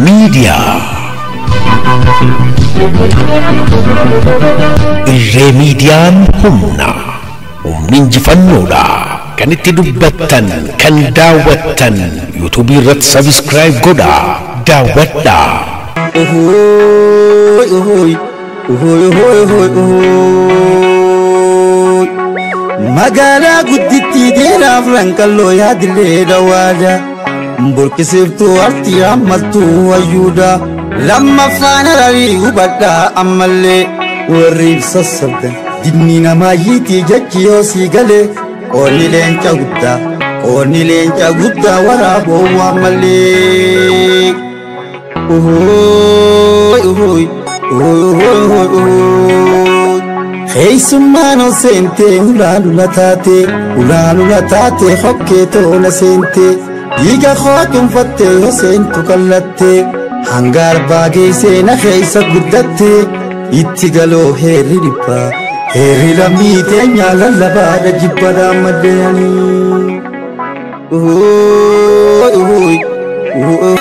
Miidiyaa. Irree Miidiyaan humna. Humni injifannoodha. Kan itti dubbattan, kan daawwattan, yuutuubii irratti sabiskiraayib godhaa. Daawwadhaa. Uhuy, uhuy, uhuy, uhuy, uhuy, uhuy. Magaalaa guddittii dheeraaf ranqalloo yaadillee dhawaadha. Burqisiiftuu artii ammaltuu wayyuudha. Lammaffaan hararii hubadhaa ammallee warri ibsa sabdan. Dinni namaa yiitii jechi yoo sii galee qoonni leenca guddaa qoonni leenca guddaa waraaboo ammallee. Uhuy, uhuy, uhuy, uhuy, uhuy. Keessummaan ol seentee ulaalula taatee ulaalula taatee hokkee tola seentee dhiiga koo dhuunfattee yoo seentu kallattee hanga arbaa geessee na keessa guddattee itti galoo heerri dhibbaa heerri lammii teenyaa lallabaadha jibbadhaa maddeeyanii. Uhuy, uhuy, uhuy.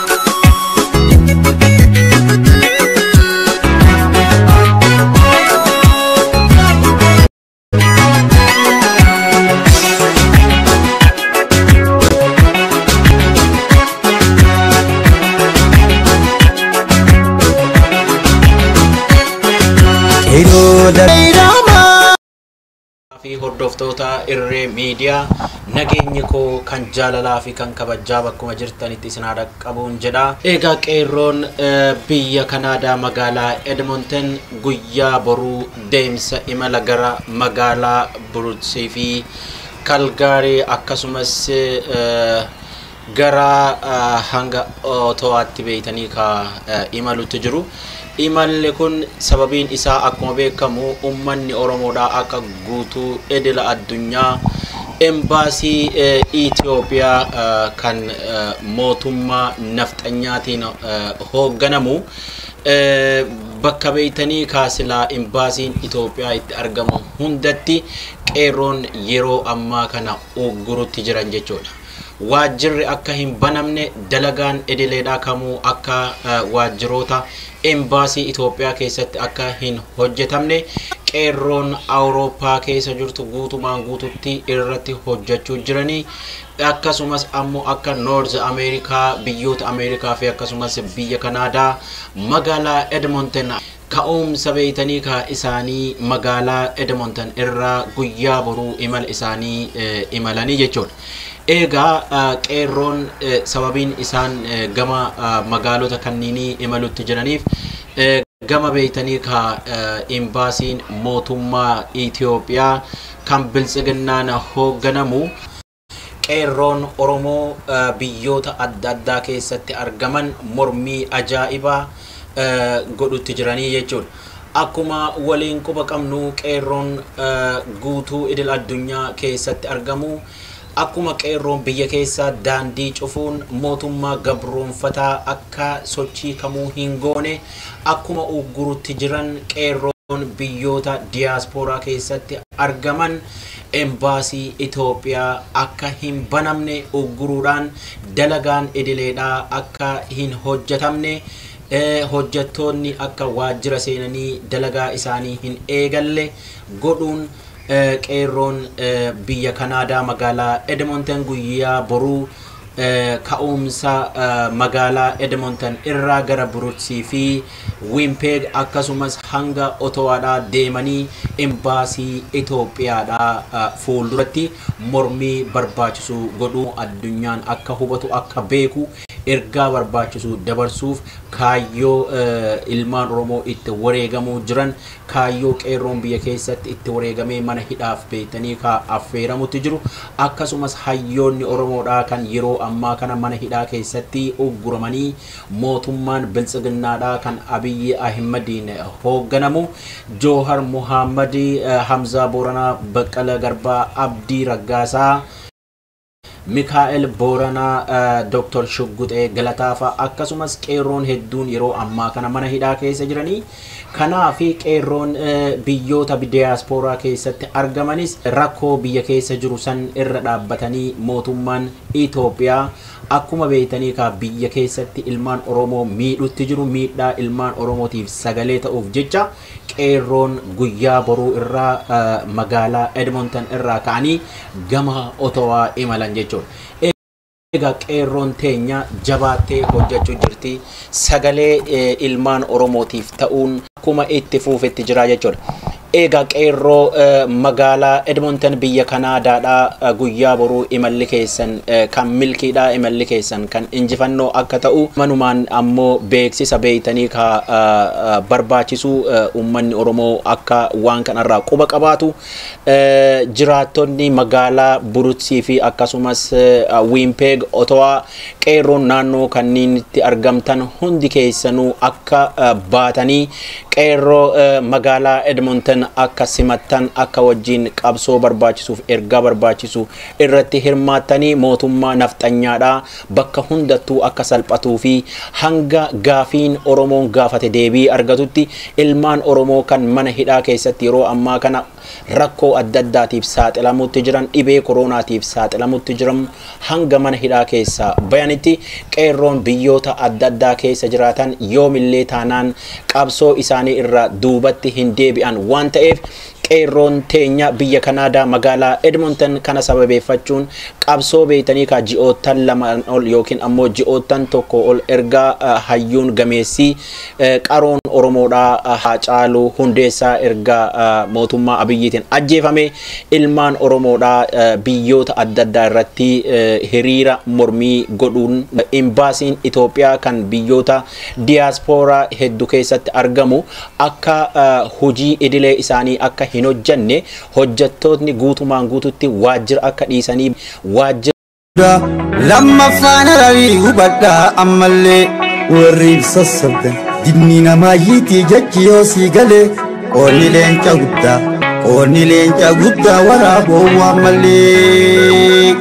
Fi hordoftoota Irree Miidiyaa, nageenyi koo kan jaalalaa fi kan kabajaa bakkuma jirtanitti isin haa dhaqqabuun jedha. Egaa qeerroon biyya Kanaadaa magaalaa Edmonton guyyaa boruu deemsa imala gara magaalaa Burutsii fi Kalgaarii akkasumas gara hanga Otowaatti beeytanii ka imalutti jiru. Imalli kun sababiin isaa akkuma beekamu uummanni Oromoodhaa akka guutuu idila addunyaa embaasii Itoophiyaa kan mootummaa nafxanyaatiin hoogganamu bakka beeytanii kaasilaa embaasiin Itoophiyaa itti argamu hundatti qeerroon yeroo ammaa kana uggurutti jiran jechuudha. Waajjirri akka hin banamne, dalagaan idileedhaa kamuu akka waajjiroota embaasii Itoophiyaa keessatti akka hin hojjetamne qeerroon Awurooppaa keessa jirtu guutumaan guututti irratti hojjechuu jiranii, akkasumas ammoo akka Noorz Ameerikaa, biyyoota Ameerikaa fi akkasumas biyya Kanaadaa magaalaa Edmonton ka'umsa beeytanii ka isaanii magaalaa Edmonton irraa guyyaa boruu imala isaanii imalanii jechuudha. Egaa qeerroon sababiin isaan gama magaalota kanniinii imalutti jiraniif gama beeytanii ka embaasiin mootummaa Itoophiyaa kan biltsiginnaan hoogganamu qeerroon Oromoo biyyoota adda addaa keessatti argaman mormii ajaa'ibaa godhutti jiranii jechuudha. Akkuma waliin quba qabnu qeerroon guutuu idil addunyaa keessatti argamu akkuma qeerroon biyya keessaa daandii cufuun mootummaa gabroonfataa akka sochii kamuu hin goone akkuma uggurutti jiran qeerroon biyyoota diyaaspooraa keessatti argaman embaasii Itoophiyaa akka hin banamne ugguruudhaan dalagaan idileedhaa akka hin hojjetamne, hojjettoonni akka waajjira seenanii dalagaa isaanii hin eegalle godhuun qeerroon biyya Kanaadaa magaalaa Edmonton guyyaa boruu ka'umsa magaalaa Edmonton irraa gara Burutsii fi Winnipeg akkasumas hanga Otowaadhaa deemanii embaasii Itoophiyaadhaa fuulduratti mormii barbaachisu godhuu addunyaan akka hubatu akka beeku ergaa barbaachisu dabarsuuf kaayyoo ilmaan Oromoo itti wareegamuu jiran, kaayyoo qeerroon biyya keessatti itti wareegamee mana hidhaaf beektanii ka affeeramutti jiru, akkasumas hayyoonni Oromoodhaa kan yeroo ammaa kana mana hidhaa keessatti ugguramanii mootummaan biltsiginnaadhaa kan Abiyyi Ahimadiin hoogganamu Joohar Muhammad, Hamzaa Booranaa, Baqqala Garbaa, Abdii Raggaasaa, Mikaa'el Booranaa, Dr. Shugguxee Galataafaa akkasumas qeerroon hedduun yeroo ammaa kana mana hidhaa keessa jiranii. Kanaaf qeerroon biyyoota diyaaspooraa keessatti argamanis rakkoo biyya keessa jiru san irra dhaabbatanii mootummaan Itoophiyaa Akkuma beeytanii kaa biyya keessatti ilmaan Oromoo miidhutti jiru, miidhaa ilmaan Oromootiif sagalee ta'uuf jecha qeerroon guyyaa boruu irraa magaalaa Edmonton irraa ka'anii gama Otowaa imalan jechuudha. Egaa qeerroon teenya jabaattee hojjechuu jirti. Sagalee ilmaan Oromootiif ta'uun akkuma itti fuufetti jira jechuudha. Egaa qeerroo magaalaa Edmonton biyya Kanaadaadhaa, guyyaa boruu imalli keessan kan milkiidhaa, imalli keessan kan injifannoo akka ta'u manumaan ammoo beeksisa beeytanii ka barbaachisu, uummanni Oromoo akka waan kanarraa quba qabaatu, jiraattonni magaalaa Burutsii fi akkasumas Winnipeg, Otowaa, qeerroon naannoo kanniinitti argamtan hundi keessanuu akka baatanii qeerroo magaalaa Edmonton akka simattan, akka wajjin qabsoo barbaachisuuf ergaa barbaachisu irratti hirmaattanii mootummaa nafxanyaadhaa bakka hundattuu akka salphatuu fi hanga gaafiin Oromoon gaafate deebii argatutti ilmaan Oromoo kan mana hidhaa keessatti yeroo ammaa kana rakkoo adda addaatiif saaxilamutti jiran, dhibee koroonaatiif saaxilamutti jiran, hanga mana hidhaa keessa bayanitti qeerroon biyyoota adda addaa keessa jiraatan yoomillee taanaan qabsoo isaanii irraa duubatti hin deebi'an waan ta'eef, qeerroon teenya biyya Kanaadaa magaalaa Edmonton kana sababeeffachuun qabsoo beeytanii ka ji'oottan 2 ol yookiin ammoo ji'oottan 1 ol ergaa hayyuun gameessii qaroon Oromoodhaa Haacaaluu Hundeessaa ergaa mootummaa Abiyyiitiin ajjeefame, ilmaan Oromoodhaa biyyoota adda addaa irratti hiriira mormii godhuun imbaasiin Itoophiyaa kan biyyoota diyaaspooraa hedduu keessatti argamu akka hojii idilee isaanii akka hin hojjanne, hojjettootni guutumaan guututti waajjira akka dhiisanii waajjira Lammaffaan hararii hubadhaa, ammallee warri sassabdan dinni namaa yiitii jechi yoo sii galee, qoonni leenca guddaa, qoonni leenca guddaa waraaboo ammallee.